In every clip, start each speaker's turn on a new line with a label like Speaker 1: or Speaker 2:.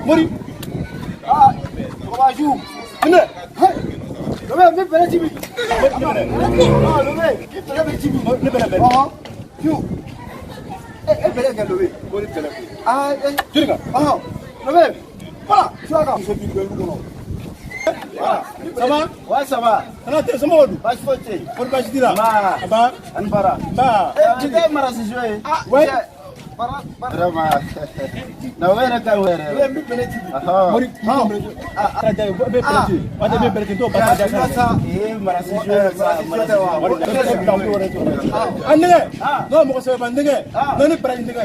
Speaker 1: Mori.
Speaker 2: Ah, bonjour.
Speaker 1: Minɛ.
Speaker 2: Lobé, n bɛ bɛlɛ ci bi. Ah, Lobé, i bɛlɛ bɛ ci bi.
Speaker 1: Ne bɛlɛ bɛ.
Speaker 2: Ɔhɔn. Fiu. E e bɛlɛ kɛ Lobé.
Speaker 1: Mori bɛlɛ koyi.
Speaker 2: Ah, e.
Speaker 1: Joli kan.
Speaker 2: Ɔhɔn. Lobé. Voilà, tu kan. Muso b'i bɛlɛ kɔnɔ.
Speaker 1: Voilà. Ça va?
Speaker 3: Ouais, ça va.
Speaker 1: Kana tɛ somɔgɔw dun?
Speaker 3: Baasi foyi tɛ yen.
Speaker 1: Kɔri baasi t'i la?
Speaker 3: Nba.
Speaker 1: A ba.
Speaker 3: Ani baara.
Speaker 1: Nba.
Speaker 3: Eh, tu tɛ marasi ye?
Speaker 2: Ah,
Speaker 1: Ouais.
Speaker 2: Bara, bara.
Speaker 3: Vraiment. Na o yɛrɛ ka ɲi o yɛrɛ.
Speaker 2: Lobé, n bɛ bɛlɛ ci bi.
Speaker 3: Ahɔ.
Speaker 1: Mori. Ah, ah, bɛ bɛlɛ ci. Waati bɛ bɛlɛ ci t'o ba ta
Speaker 2: Ah,
Speaker 1: sa.
Speaker 3: Eh, marasi ye sa, marasi.
Speaker 1: An nɛgɛ. N'o mɔgɔ sɛbɛ ban nɛgɛ. N'o ni baraji nɛgɛ.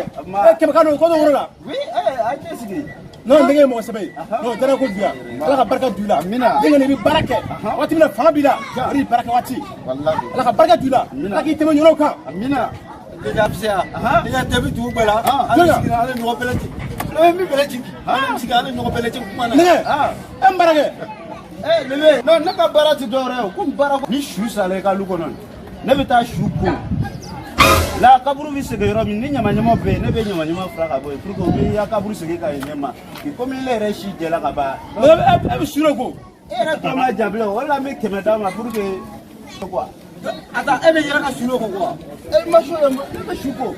Speaker 1: Eh, kɛmɛ kan don ko dɔ woro la.
Speaker 3: Oui, eh, a tɛ sigi.
Speaker 1: N'o nɛgɛ ye mɔgɔ sɛbɛ ye. N'o dara ko juguya. Ala ka barika don i la.
Speaker 3: Amina.
Speaker 1: Den kɔni i bɛ baara kɛ. Waati min na fanga b'i la. O de ye baara kɛ waati.
Speaker 3: Wallahi.
Speaker 1: Ala ka barika don i la. Ala k'i tɛmɛ ɲɔgɔnw kan.
Speaker 3: Amina.
Speaker 2: Déjà fisaya. Déjà tɛ bi dugu bɛɛ la.
Speaker 3: Ah.
Speaker 2: An bɛ sigi an bɛ ɲɔgɔn bɛlɛ ci. Lobé, n bɛ bɛlɛ ci bi. An bɛ sigi an bɛ ɲɔgɔn bɛlɛ ci kuma na.
Speaker 1: Nɛgɛ.
Speaker 3: Ah.
Speaker 1: E n baara kɛ.
Speaker 3: Eh, Lebe, non, ne ka baara tɛ dɔwɛrɛ ye o. Komi baara ko ni su sara i ka lu kɔnɔ, ne bɛ taa su ko. La kaburu bɛ segin yɔrɔ min, ni ɲamaɲama bɛ yen, ne bɛ ɲamaɲama fura ka bɔ yen pour que u bɛ ya kaburu segin ka ɲɛ ma. Komi ne yɛrɛ si jɛla ka ban.
Speaker 1: E bɛ su de ko.
Speaker 3: E yɛrɛ tɔ ma jan bilen o de la n bɛ 100 d'a ma pour que quoi.
Speaker 2: Attends, e bɛ yɛrɛ ka su ko quoi.
Speaker 3: E ma su ne bɛ su ko.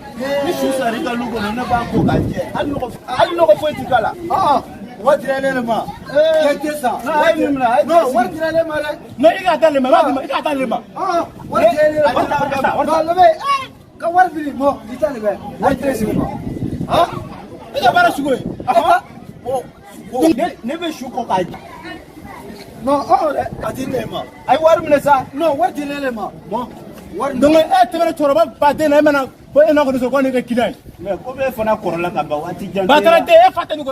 Speaker 3: Ni su sara i ka lu kɔnɔ, ne b'a ko ka jɛ. Hali nɔgɔ foyi ti k'a la.
Speaker 2: Ah, wari dira ne de ma.
Speaker 3: Eh.
Speaker 2: Kɛ tɛ sa.
Speaker 3: Non, a ye min minɛ, a ye
Speaker 2: Non,
Speaker 3: tɛ
Speaker 2: wari
Speaker 3: sigi.
Speaker 2: dira ne ma dɛ.
Speaker 1: Non, i k'a d'ale ma, i b'a di ma, i k'a d'ale ma.
Speaker 2: Ah, wari dira ne ma.
Speaker 1: Wari
Speaker 2: Non, Lobé, eh, ka wari fili, mɔ, i ta nin bɛ. Wari tɛ sigi ma.
Speaker 3: Ah,
Speaker 1: E ka baara sugo ye.
Speaker 3: Ne bɛ su ko k'a jɛ.
Speaker 2: Non, ɔn dɛ, a ti ne ma.
Speaker 3: A ye wari minɛ sa.
Speaker 2: Non, wari di ne de ma.
Speaker 3: Bon.
Speaker 2: Wari
Speaker 1: Donc e tɛmɛna cɛkɔrɔba baden na, e mana ko e n'a kɔni sɔrɔ ko ne kɛ client ye.
Speaker 3: Mais komi e fana kɔrɔla ka ban waati jan.
Speaker 1: Batara tɛ e fa tɛ nin kɔnɔ.